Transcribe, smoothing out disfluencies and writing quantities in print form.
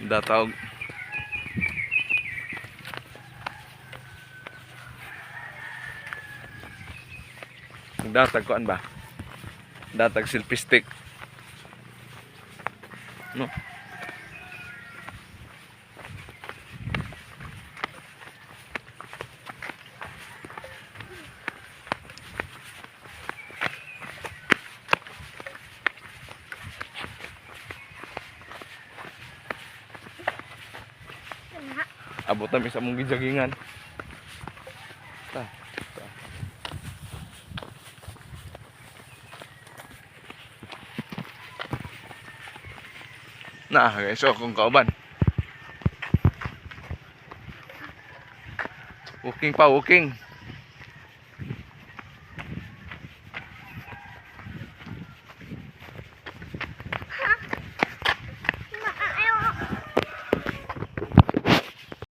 Datawg. Datag kuan ba? Datag selfie stick. No. Abot na mi sa among gijagingan. Ta. Ta. Na, guys, so akong kauban. Walking pa, walking.